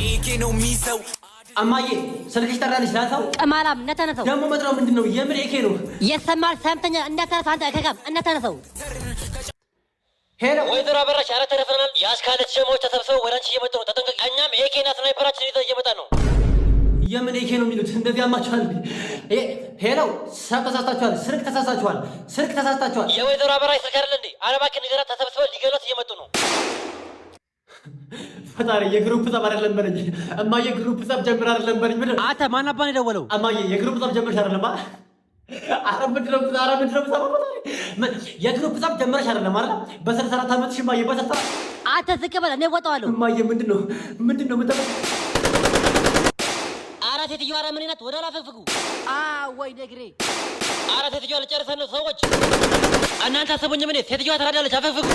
AK ነው ሚይዘው። እማዬ፣ ስልክሽ ጠራልሽ፣ ላንሳው? ቅማላም፣ እንዳታነሳው። ደግሞ መጥራው ምንድን ነው? የምን AK ነው? የሰማል ሰምተኛ፣ እንዳታነሳው። አንተ እከካም፣ እንዳታነሳው። Hello። ወይዘሮ አበራሽ፣ ኧረ ተደፍረናል። የአስካለች ጀማዎች ተሰብስበው ወደ አንቺ እየመጡ ነው። ተጠንቀቂ። እኛም AK ና sniper ኣችን ይዘን እየመጣን ነው። የምን AK ነው የሚሉት? እንደዚህ ያማችኋል? Hello፣ ሰብ ተሳስታችኋል። ስልክ ተሳስታችኋል። ስልክ ተሳስታችኋል። የወይዘሮ አበራሽ ስልክ አይደለ እንዴ? ኧረ እባክህ ንገራት፣ ተሰብስበው ሊገሏት እየመጡ ነው። ፈጣሪ፣ የ group ጸብ አይደለም በለኝ። እማዬ፣ group ጸብ ጀምር አይደለም በለኝ። ምንድን አንተ ማን አባን የደወለው? እማዬ፣ የ group ጸብ ጀምርሽ አይደለም? ኧረ ምንድን ነው? ኧረ ምንድን ነው የምትሰማው? ፈጣሪ፣ የ group ጸብ ጀምረሽ አይደለም አይደል? በ64 ዓመትሽ እማዬ፣ በ64 አንተ ዝቅ በል፣ እኔ እወጣዋለሁ። እማዬ፣ ምንድን ነው? ምንድን ነው የምጠ ኧረ ሴትዮዋ፣ ኧረ ምን ናት? ወደ ኋላ ፈግፍጉ። አ ወይ ነግሬ። ኧረ ሴትዮዋ ልጨርሰን ነው። ሰዎች፣ እናንተ አስቡኝም። እኔ ሴትዮዋ ትራዳለች። አፈግፍጉ።